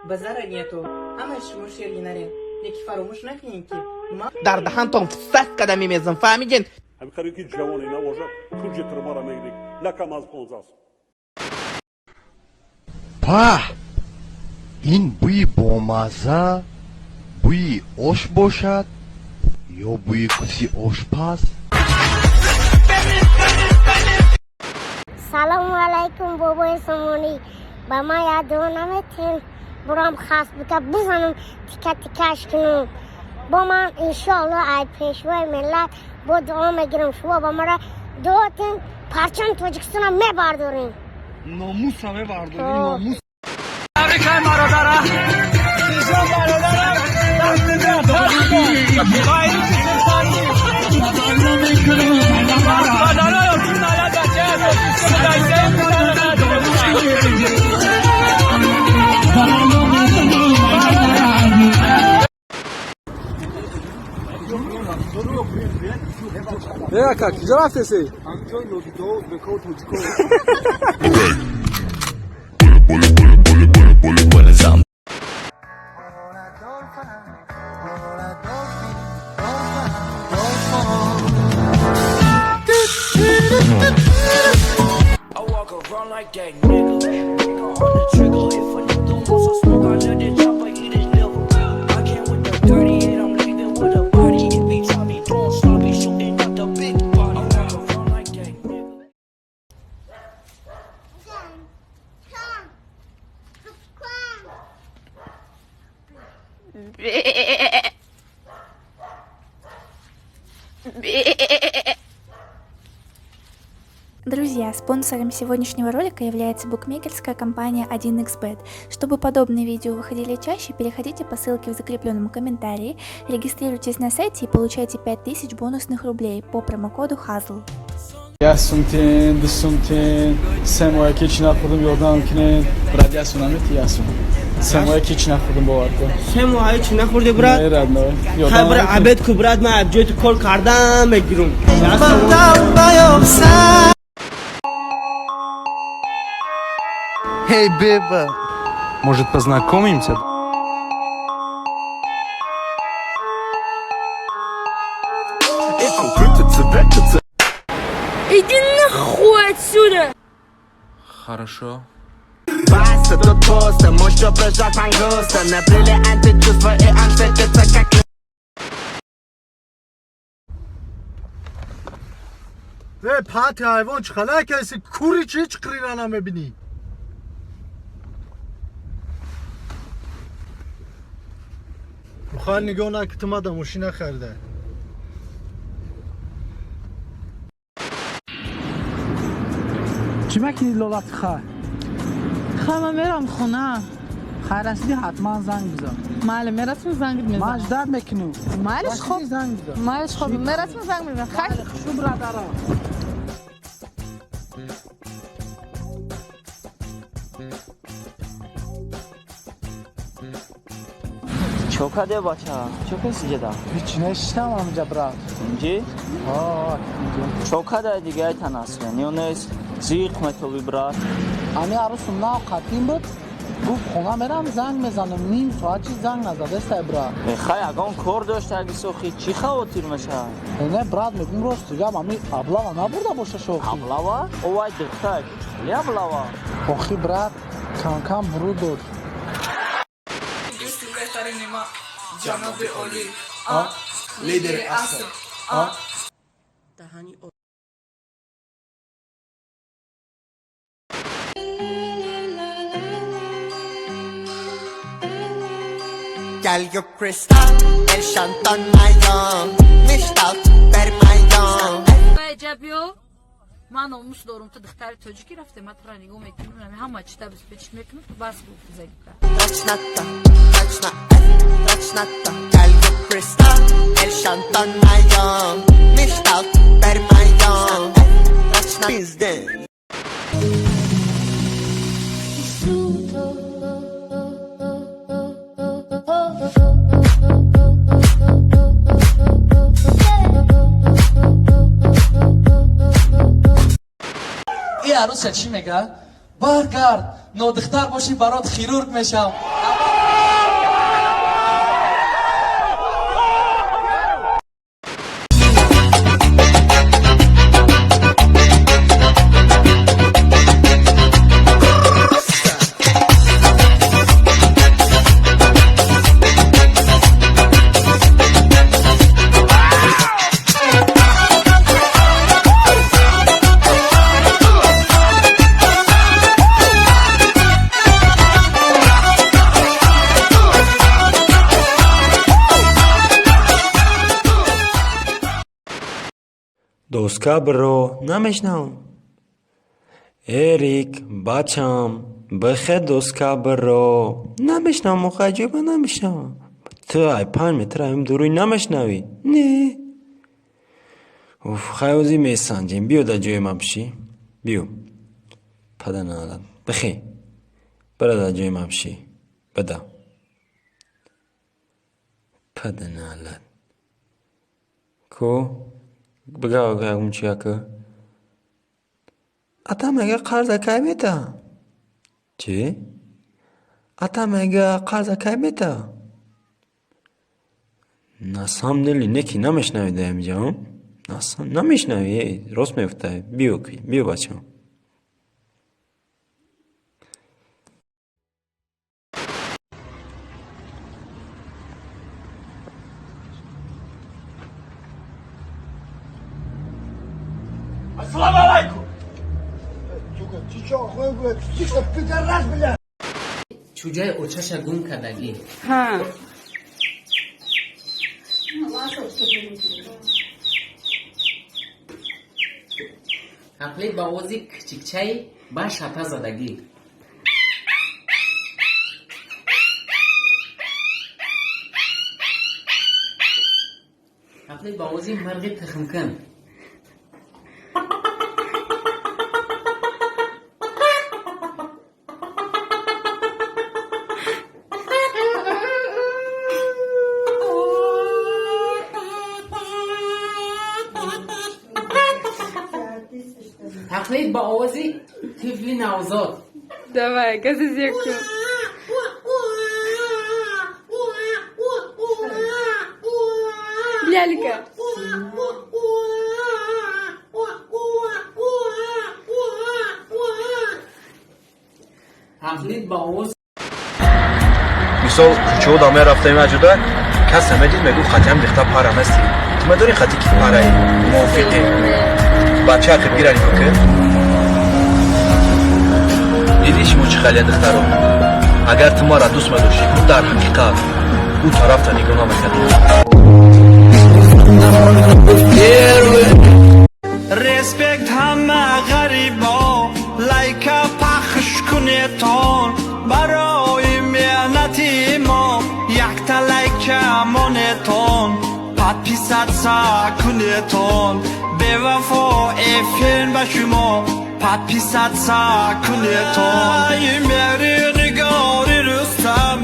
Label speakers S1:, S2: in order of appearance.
S1: Базара нету. Ҳамаи шумо ширинарен. Неки фаромӯш накунед, ки ман
S2: Дар даҳантон сас када мемезам, фаҳмидин?
S3: Ҳамин қариб ки ҷавоне набошад, кунҷи турмаро мегирӣ, на кам аз 15 сол.
S4: Паҳ, ин бӯи бомазза бӯи ош бошад ё бӯи куси ошпаз?
S5: Салому алайкум, бобои Сомонӣ. Ба ман як дуо наметин, бурам хасбика бизанам, тика тикаш кунам. Бо ман иншоалло ай пешвои миллат бо дуо мегирам. Шумо ба мара дуотин, парчами Тоҷикистона мебардорем.
S4: Номуса мебардорӣ, номус.
S6: Ака, куҷо рафтеси?
S7: I walk around like that nigga. Finger on the trigger. If a nigga wants some smoke, I let it chopper eat his liver. I came with the 38, I'm leaving with a body. If he try me doing sloppy, shooting out the big body. I walk around like that nigga.
S8: Друзья, спонсором сегодняшнего ролика является букмекерская компания 1xBet. Чтобы подобные видео выходили чаще, переходите по ссылке в закрепленном комментарии, регистрируйтесь на сайте и получайте 5000 бонусных рублей по промокоду HAZL.
S6: Як сумтин, ду сумтин, се моҳе ки чӣ нахӯрдам, ёрдам кунед. Брат, як сум намети, як сум. Се моҳе ки чӣ нахӯрдам, бовар кун.
S9: Се моҳ чӣ нахӯрдӣ, брат?
S6: Не, родной.
S9: Хай, бра, обед ку, брат, ман ҷои ту кор кардам, мегирум.
S4: Эй, беба.
S10: Может, познакомимся?
S11: Иди нахуй отсюда!
S10: Хорошо.
S2: Баса, тут пусто, мужчина прожал мангуста. На бриллианты чувства, и он светится, как
S4: Э, пати ҳайвон, чӣ хала каси кури, чи ҳеҷ қирира намебинӣ? Мухай, нигоҳ накутумада, мошина харида.
S6: Чӣ мекунӣ, лолати хай?
S1: Хай, ман мерам хона.
S6: Хай, расидӣ, ҳатман занг бизан.
S1: Майли, мерасим, зангит
S6: Ман
S1: мезанам.
S6: Ждать мекунам.
S1: Майлиш, хоб.
S6: Занг бизан.
S1: Майлиш, хоб, мерасим, занг мезанам. Хай.
S6: Шу, брадара.
S7: Чо каде, бача? Чо каси ҷеда?
S6: Ҳеҷ нешитам ҳаминҷа, брат.
S7: Инҷи? Чо кадай дига, айтан аслен? Ё нест? Зиқ метоби, брат.
S6: Ами арӯсум нав қатин буд, гуфт хона мерам, занг мезанам. Ним соат чи занг назадестай, брат.
S7: Э, хай, ягон кор дошта аги сохи, чӣ хавотир мешавад?
S6: Э, не, брат, мегум, рости гап, ами облава набурда боша шохи?
S7: Облава? Овай духтар ли облава?
S6: Охи, брат, камкам буру дод.
S11: Дӯсти беҳтарини ман, ҷаноби олӣ,
S4: Лидери аср.
S1: Даҳани.
S2: Galio Crystal, El Shanton Mayon, Mishtal, Bermayon.
S11: Ҷабиё, ман номус дорум, ту духтари тоҷикӣ рафте, ман тура нигоҳ мекунам, ҳама чита беспечить мекунам, ту бас загита.
S2: Точно то, точно F, точно то. Galio Crystal, El Shanton Mayon, Mishtal, Bermayon. Точно пиздец.
S12: И арӯса чӣ мега? Баргард, нодухтар бошӣ, барот хирург мешавам.
S10: Доска биро, намешнавам. Эрик, бачам, бихе доска биро. Намешнавам, охай ҷойба намешнавам. Ту ай 5 метр аем дуруй намешнавӣ? Не. Уф, хай ҳозир месанҷем. Биё дар ҷои ман бишӣ. Биё. Пада наалат. Бихе. Бира дар ҷои ман бишӣ. Бада. Пада наалат. Ку? Бигав ягон чи яка. Ата мега қарза кай мета? Чӣ? Ата мега қарза кай мета? На самом деле неки намешнавӣ дар инҷа, намешнавӣ, рост мегуфтай. Биё, биё бачам.
S4: Ассалому алайкум! Пидорас, бля!
S1: Чӯҷаи очаша гум кардагӣ. Тақлид ба овози кичикчаи ба шата задагӣ. Тақлид ба овози мирғи тухмкун. Тақлид ба овози тифли навзод.
S11: Давай, газизеку. Лялька.
S1: Тақлид ба овоз
S12: Мисол, кӯчаҳо да мерафтем аҷуда, кас намедид, мегуфт, хатиам дихта пара ҳасти. Ту медонӣ, хати ки параи мувофиқи бача ақибгира нигоҳ кун. Дидӣ, шумо чӣ халия, духтаро? Агар ту маро дӯст медоштӣ, ку дар ҳақиқат ӯ тарафта нигоҳ намекардӣ.
S13: Респект ҳама ғарибо, лайка пахш кунетон. Барои меҳнати мо якта лайка монетон, подписаться кунетон. Бевафо эфир ба шумо, подписаться кунетон. Мери нигори Рустам.